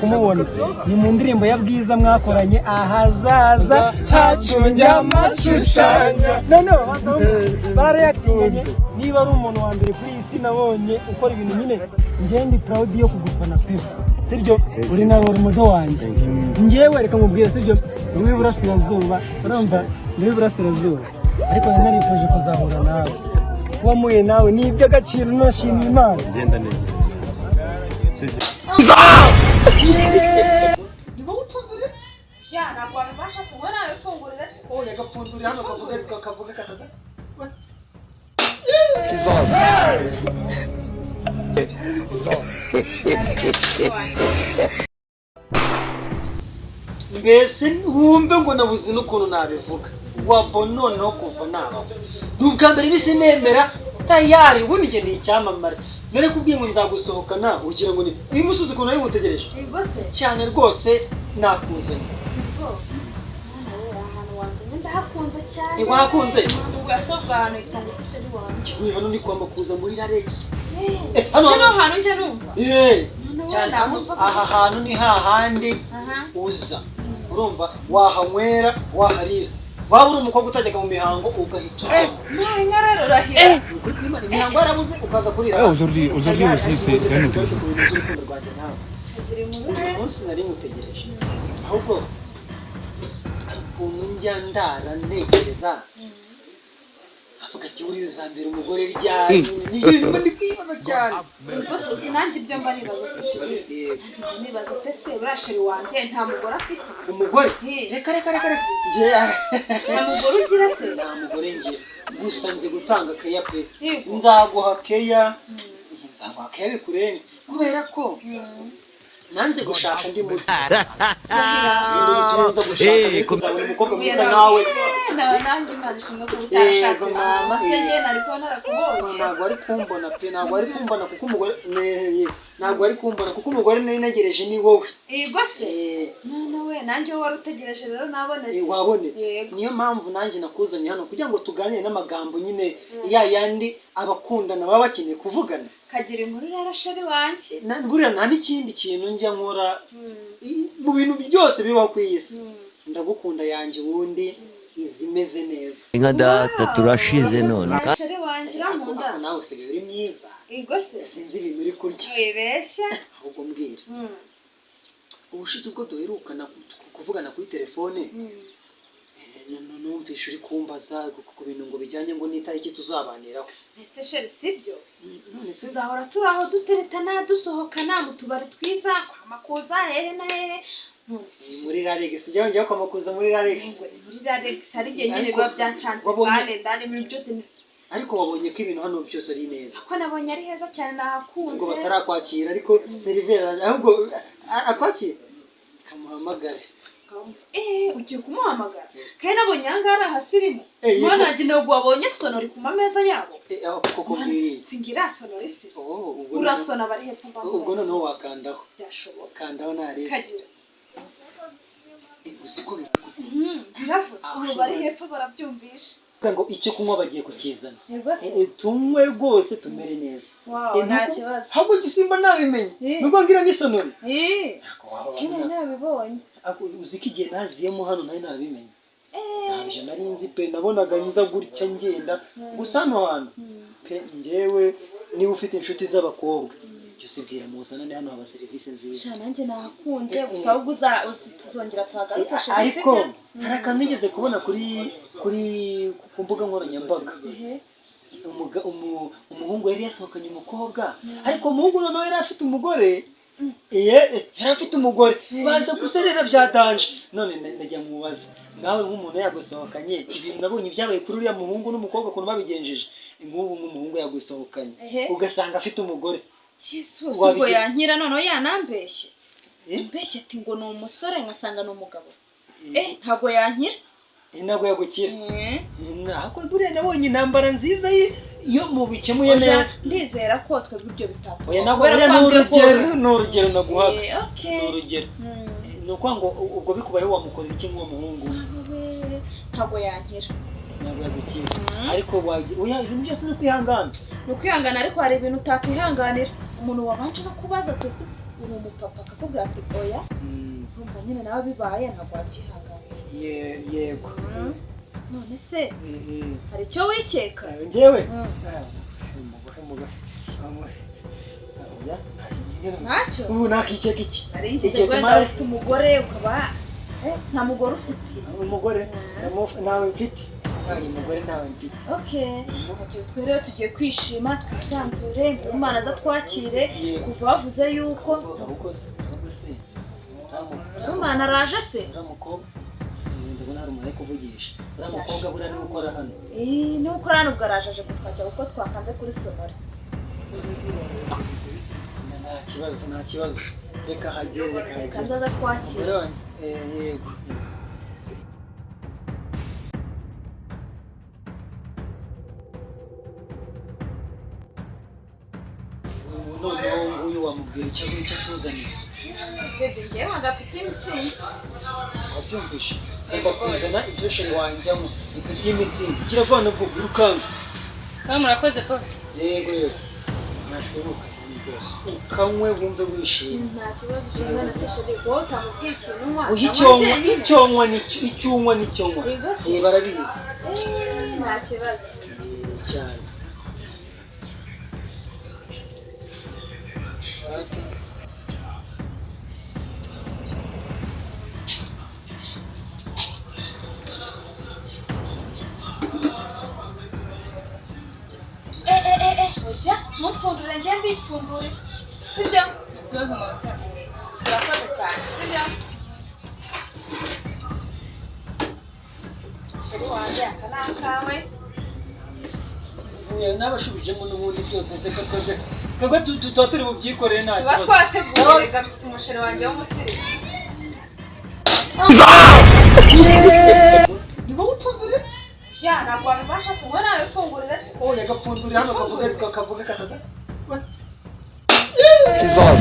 Kumubona ni mu ndirimbo ya Bwiza mwakoranye, "Ahazaza hacu njyamashushanya". Noneho barayakitinganye. Niba ari umuntu wa mbere kuri iyi si nabonye ukora ibintu nyine, njye ndi proud yo kugufana pe, sibyo? Uri na role model wanjye njyewe. Reka mubwire, sibyo? Ni w'iburasirazuba, urumva? Ni w'iburasirazuba, ariko nari narifuje kuzahura nawe. Kuba muhuye nawe ni iby'agaciro, nashimiye Imana. Genda neza. Ni wowe upfundurira? Ya, ntabwo wabibasha se? Wowe nabifungurira se? Oya, gapfundurira hano kavuga, kavuga kataza. Mbese wumve ngo nabuze n'ukuntu nabivuga wabo. Noneho kuva nabaho ni ubwa mbere bise nemera tayari. Ubundi njye ni icyamamare. Nari kubwiye ngo nzagusohokana, ugira ngo ni uyu musozi ukuntu nari ngutegereje. Yego se? Cyane rwose, nakuzanye. Yego mwana we, ahantu wanzanye ndahakunze cyane. Wahakunze? Ubwo ahantu hitwa ngo iki, chéri wanjye? We, hano ni kwa Makuza muri Rarex. Hano hano hano hantu njya numva. Mwana we, cyane hano. nahumva Aha kabisa. hantu ni hahandi uza, urumva, wahanywera, waharira, waba uri umukobwa utajyaga mu mihango ugahita uzamo. Mwana rero, urahira. Ni ukuri kw'Imana, imihango yarabuze ukaza kurira. Aujourd'hui, aujourd'hui aussi, c'est un autre jour. Ku bintu by'urukundo rwanjye nawe. Kagira inkuru Uyu rero. munsi nari ngutegereje. Ahubwo hari ukuntu njya ndara ntekereza, avuga ati: "Buriya uzambera umugore ryari?" Nibyo bintu mba ndi kwibaza cyane. Rwose uzi nanjye ibyo mba nibaza se, chéri? Nanjye mba nibaza ate se, buriya chéri wanjye nta mugore afite? Umugore? Eh. Reka, reka, reka, reka. Njye Nta mugore ugira se? Nta mugore ngira, gusa nzi gutanga keya pe. Nzaguha keya, iyi nzaguha keya bikurenge, kubera ko nanze gushaka ndi muto. Ibintu bisubiza gushaka, ariko uzabona umukobwa mwiza nkawe. Nawe nanjye Imana ishimwe ko utarashatse. Yego, mama. Se njye nari kuba narakubonye. Ntabwo ari kumbona pe, ntabwo ari kumbona kuko umugore ntabwo ari kumbona kuko umugore nari ntegereje ni wowe. Yego se? Eh. Mwana we, nanjye wowe wari utegereje rero nabonetse. Wabonetse. Yego. Niyo mpamvu nanjye nakuzanye hano kugira ngo tuganire n'amagambo nyine ya yandi abakundana baba bakeneye kuvugana. Kagira inkuru rero, chéri wanjye. Buriya nta n'ikindi kintu njya nkora mu bintu byose bibaho ku iyi si. Ndagukunda yanjye, ubundi izimeze neza. Nka data, turashize none. Chéri wanjye, urankunda. Ariko nawe usigaye uri mwiza. Yego se? Sinzi ibintu uri kurya. Wibeshya. Ahubwo mbwira, ubushize ubwo duherukana kuvugana kuri telefone, numvishe uri kumbaza ku bintu ngo bijyanye ngo n'itariki tuzabaniraho. Ese chéri, sibyo? None se? Tuzahora turi aho duteretana, dusohokana mu tubari twiza, kwa Makuza, hehe na hehe. None se? Ni muri Rarex, jya wongera kwa Makuza muri Rarex. Yego, ni muri Rarex. Hari igihe nyine Ariko biba byancanze. wabonye- Bane ndani, ibintu byose Ariko wabonye ko ibintu hano byose ari neza? Ko nabonye ari heza cyane, nahakunze. Ubwo batarakwakira, ariko seriveri ahubwo akwakira, kamuhamagare. Ugiye kumuhamagara kandi nabonye aha ngaha ari ahasirimu. Eh, yego. Mwana wanjye, ntabwo wabonye sonnerie ku mameza yabo? Aho koko mbwiriye. Singira sonnerie se? Oh, ubwo noneho- Urasona, bari hepfo mbanza. Ubwo noneho wakandaho. Byashoboka. Kandaho narebe. Kagira. Uzi ko bivuga? Biravuze. Ah, Ubu bari hepfo barabyumvisha. Ngo icyo kunywa bagiye kukizana. Yego se? Tunywe rwose tumere neza. Wow, nta kibazo. Ahubwo igisimba nabimenye. Nubwo ngira n'isonnerie. Ntabwo waba Kene nabibonye. Ako, uzi ko igihe naziyemo hano nari narabimenye? Ntabyo nari nzi pe, nabonaga nza gutya ngenda gusa. Hano hantu pe, njyewe niba ufite inshuti z'abakobwa jya usibwira muzanane hano, haba serivisi nziza. Sha, nanjye nahakunze. Gusa ahubwo tuzongera tuhagaruke, chéri. Ariko hari akantu nigeze kubona kuri ku mbuga nkoranyambaga. Umuhungu yari yasohokanye umukobwa, ariko umuhungu noneho yari afite umugore. Iye, yari afite umugore, baza guserera bya danger. None ndajya mubaza nawe nk'umuntu yagusohokanye, ibintu nabonye byabaye kuri uriya muhungu n'umukobwa, ukuntu babigenjeje. Nk'ubu nk'umuhungu yagusohokanye, ugasanga afite umugore. Yesu, ubwo yankira noneho yanambeshye. Eh? Mbeshye ati ngo ni umusore, ngasanga ni umugabo. Ntabwo yankira. Ntabwo yagukira. Ntabwo. Buriya nabonye intambara nziza ye iyo mubikemuye Oya, neza. Ndizera ko twebwe ibyo bitatu. Oya, ntabwo. Oya, ni urugero, ni urugero naguhaga. Ni urugero. Ni ukuvuga ngo ubwo bikubayeho wamukorera iki nk'uwo muhungu? Ntabwo yankira. Ntabwo yagukira, ariko oya, ibintu byose ni ukwihangana. Ni ukwihangana, ariko hari ibintu utakwihanganira, umuntu wabanje no kubaza ati ese Uri umupapa, akakubwira ati oya. Urumva nyine nawe bibaye ntabwo wabyihanganira. Yego. None se hari icyo wikeka? Njyewe? Mm. Ah, umugore, umugore, umugore. Oya, Ntacyo? Ubu nakikeka iki? Nari ngize Igihe wenda tumara- ufite umugore, ukaba nta mugore ufite. Umugore nawe mfite. Nta umugore nawe mfite. Okay, ntacyo twe rero tugiye kwishima, twisanzure, Imana aza twakire. Yego. Kuva bavuze yuko Ahubwo se Imana araje se. Uriya mukobwa, ndabona hari umuntu ari kuvugisha. Uriya mukobwa buriya niwe ukora hano. Eh, niba ukora hano ubwo araje, aje kutwakira kuko twakanze kuri sonora. Nta kibazo, nta kibazo, reka hagere, reka Reka hagere. nzaza twakire. Umugore wanjye, yego. Ubu noneho nguyu wamubwira icyo atuzaniye. Bébé, ngewe wanga petit Mützig. Wabyumvishe? Ugomba kuzana ibyo chéri wanjye anywa, ni petit Mützig. Kiravana vuba, irukanka. Sawa, murakoze rwose. Yego, ntatebuka rwose, ukanywe wumve wishimye. Nta kibazo, chéri. Se chéri, wowe utamubwiye ikintu unywa? Uha icyonywa, icyonywa nicyo, icyunywa nicyo nywa. Yego se. Eh, barabizi. Eh, nta kibazo. Eh, cyane. Okay. Eh, eh, eh, eh, oya, ntumpfundure, njye ndipfundurira, sibyo? Nta kibazo, murakoze. Urakoze cyane, sibyo, chéri wanjye? Aka ni akawe. Oya, n'abashubijemo n'ubundi byose se ko twebwe tuba turi bubyikorere, nta Tuba kibazo. twateguye rega, mfite umuchéri wanjye w'umusirimu. Ni wowe upfundurira? Ya, ntabwo wabibasha se? Wowe nabifungurire se? Oya, gapfundurira hano, kavuga kataza. Jesus.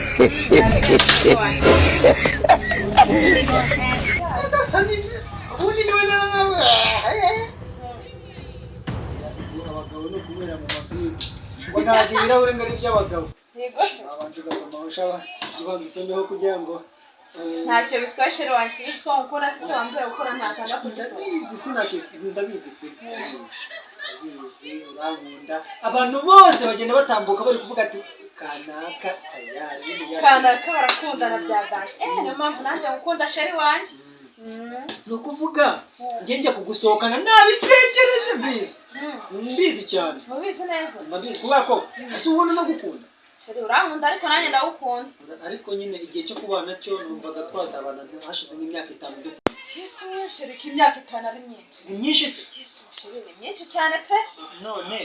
Chéri wanjye. Gasa n'ibyo ubundi niwe. Abagabo ni ukunywera mu mavide, ngo ntabwo ibirahure ngo ari iby'abagabo. Yego se. Wabanje ugasoma, ushaba ubanza usomeho kugira ngo Ntacyo bitwaye, chéri wanjye, subiza uko gukora si icyo wambwira gukora, ntakanda kugikora. Ndabizi, sinake ndabizi pe, ndabizi, ndabizi, urankunda. Abantu bose bagenda batambuka bari kuvuga ati kanaka tayari ibintu Kanaka barakundana bya danger. Eh, niyo mpamvu nanjye ngukunda, chéri wanjye. Ni ukuvuga njye njya kugusohokana nabitekereje, mbizi, mbizi cyane. Mubizi neza. Mbizi kubera ko ese ubona no gukunda. Chéri, urankunda, ariko nanjye ndagukunda. Ariko nyine igihe cyo kubana cyo numvaga twazabana hashize nk'imyaka 5 dukunda. Yesu we, chéri, ko imyaka 5 ari myinshi! Ni myinshi se? Yesu, chéri, ni myinshi cyane pe. None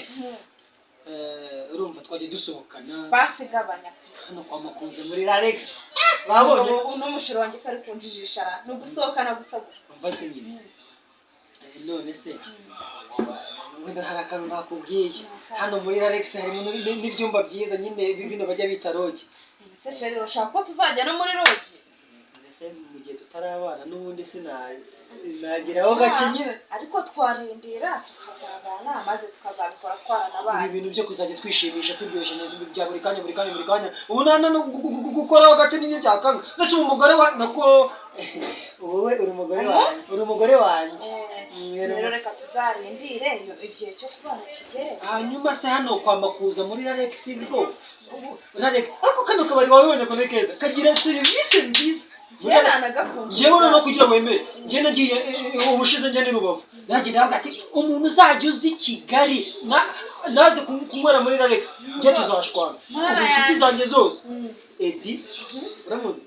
urumva twagiye dusohokana Basigabanya pe. hano kwa Makuza muri Alex babonye. Ubu n'umuchéri wanjye ko ari kunjijisha ra, ni ugusohokana gusa gusa. Umva se nyine, none se wenda hari akantu ntakubwiye? Hano muri Alex harimo n'ibyumba byiza nyine, bino bajya bita lodge. Ese chéri, urashaka ko tuzajya no muri lodge? None se mu gihe tutarabana n'ubundi sinageraho gake nyine? Ariko twarindira tukazabana, maze tukazabikora twaranabaye. Ibi bintu byo kuzajya twishimisha turyoshye bya buri kanya, buri kanya, buri kanya, ubu nta no gukoraho gake n'ibyo byakanga. Mbese ubu umugore wa nako wowe uri umugore wanjye, uri umugore wanjye. Rero reka tuzarindire iyo igihe cyo kubana kigere. Hanyuma se hano kwa Makuza muri Alex bwo Alex, ariko kano kabari wabibonye ko ni keza, kagira serivisi nziza. Njyewe nanagakunda. Njyewe noneho kugira ngo wemere, njye nagiye ubushize njye ni Rubavu, nagiye ndavuga ati umuntu uzajya uza i Kigali naze kunywera muri Alex, njye tuzashwana. Mwana Ubu inshuti yanjye. zanjye zose, Edi uramuzi?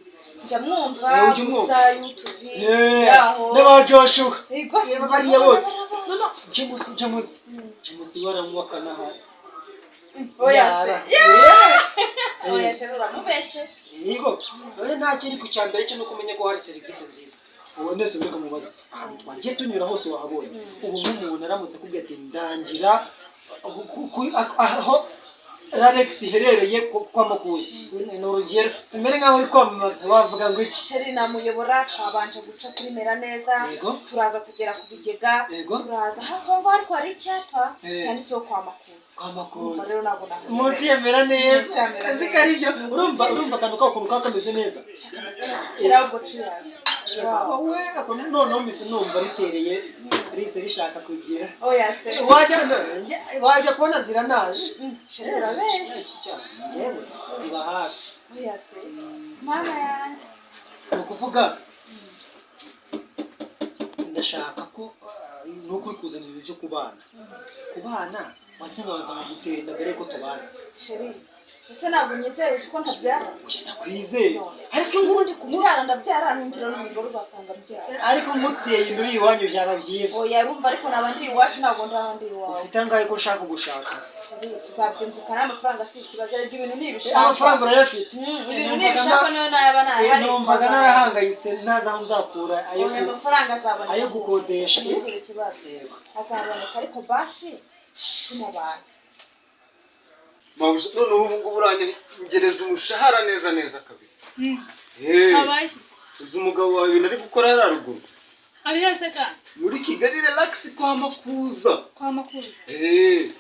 Njya mwumva. Eh, ujya umwumva. Gusa YouTube. Yeah, n'aba Joshua. Yego. Reba bariya bose. No, James, James, James waranywa akanaha. Oya se. Yara. Yeah. Oya Eh. chéri, uramubeshe. Yego, none nta kiri ku cya mbere cyo no kumenya ko hari serivisi nziza. Ubu nese ureka mubaze, ahantu twagiye tunyura hose wahabonye. Ubu nk'umuntu aramutse akubwiye ati ndangira aho Rarex iherereye kwa Makuza, ni urugero, tumere nk'aho uri kwamamaza, wavuga ngo iki? Chéri, namuyobora. Twabanje guca kuri Mera Neza, turaza tugera ku bigega, turaza hafi aho ngaho, ariko hari icyapa cyanditseho kwa Makuza. Kwa Urumva Makuza. Rero ntabwo namuyobora. Munsi yemera neza. Munsi ya Mera Azi Neza. ko ari byo. Urumva akantu kako ukuntu kaba kameze neza. Shyiraho ubwo, cheers. Wowe ako noneho mpise numva ritereye rise rishaka kugira. Oya se. Wajya kubona ziranaje. Chéri, urabeshya. Cyane, njyewe ziba hafi. Oya se, Mana yanjye. Ni ukuvuga ndashaka ko ni ukuri kuzana ibintu byo kubana, kubana wanse nkabanza nkagutera inda mbere yuko tubana. Chéri, ese ntabwo unyizeye? Uzi ko ntabyara? Oya, ndakwizeye, ariko Ubundi kubyara ndabyara, ninjira n'umugore uzasanga mbyara. Ariko muteye inda uri iwanyu byaba byiza. Oya, urumva, ariko naba ndi iwacu, ntabwo ndaba ndi iwawe. Ufite angahe ko ushaka gushaka? Chéri, tuzabyumvikana, amafaranga si ikibazo, ariko ibintu ni ibishaka. Amafaranga urayafite? Ibintu ni ibishaka, niyo nayaba ntayahari. Numvaga narahangayitse ntazi aho nzakura ayo Oya, amafaranga azaboneka. Ayo gukodesha. Ntugire ikibazo. Azaboneka, ariko basi tunabana. Mabuja, noneho ubu ngubu urangereza umushahara neza neza kabisa. Hey, Habaye? uzi umugabo wawe ibintu ari gukora hariya ruguru? Ari hese kandi? Muri Kigali Relax kwa Makuza. Kwa Makuza? Eh,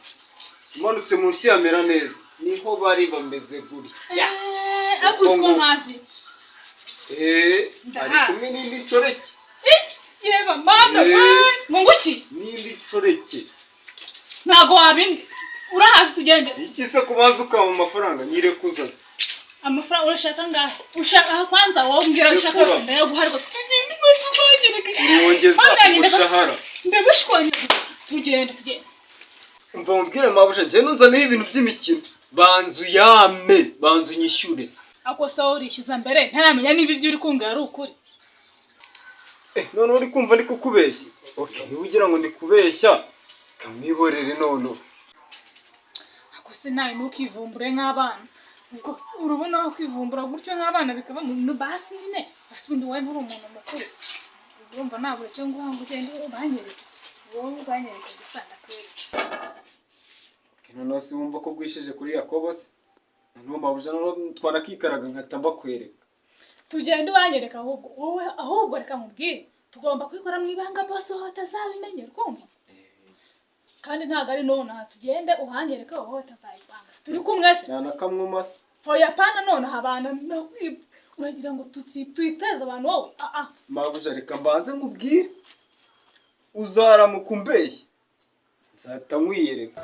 umanutse munsi ya Mera Neza niho bari bameze gutya. Eh, ariko uzi ko ntazi? Eh, ari Ndahazi. kumwe n'indi nshoreke. Yeba Mana Eh. we, ngo nguki? N'indi nshoreke. Ntabwo wabimbi, urahazi, tugende. Iki se kubanza ukampa amafaranga nyirekuza se? Amafaranga urashaka angahe? Ushaka aho kwanza wowe mbwira ushaka Rekura. yose ndayaguha, ariko tugende mwese ukanyereka. Urongeza Mana yanjye, umushahara. Ndabishwanyaguza, tugende, tugende. Umva mubwire mabuja, njye nunzaneho ibintu by'imikino, banza uyame, banza unyishyure. Ako sawa, urishyuza mbere ntaramenya niba ibyo uri kumbwira ari ukuri. Eh, noneho uri kumva ndi kukubeshya? Okay, niba ugira ngo ndi kubeshya, kamwihorere noneho. Ako se nawe ntukivumbure nk'abana. Ubwo urabona wakwivumbura gutyo nk'abana bikaba mu basi nyine, basi ubundi wowe nturi umuntu mukuru? Urumva nabura icyo nguha ngo ugende ubanyereke, wowe ubanyereke gusa ndakwereka. Okay, noneho si wumva ko bwishije kuri Yakobo se? Noneho mabuja, noneho twanakikaraga nkahita mbakwereka. Tugende ubanyereka ahubwo wowe. Ahubwo reka nkubwire, tugomba kubikora mu ibanga, bose wowe batazabimenya, urumva? Kandi ntabwo ari nonaha, tugende uhanyereke wowe batazayipanga. Turi kumwe se? Cyane akamwuma. Oya, pana nonaha, abantu uragira ngo twiteze abantu wowe? Ah ah. Mabuja, reka mbanze nkubwire, uzaramuka umbeshya nzahita nkwiyereka.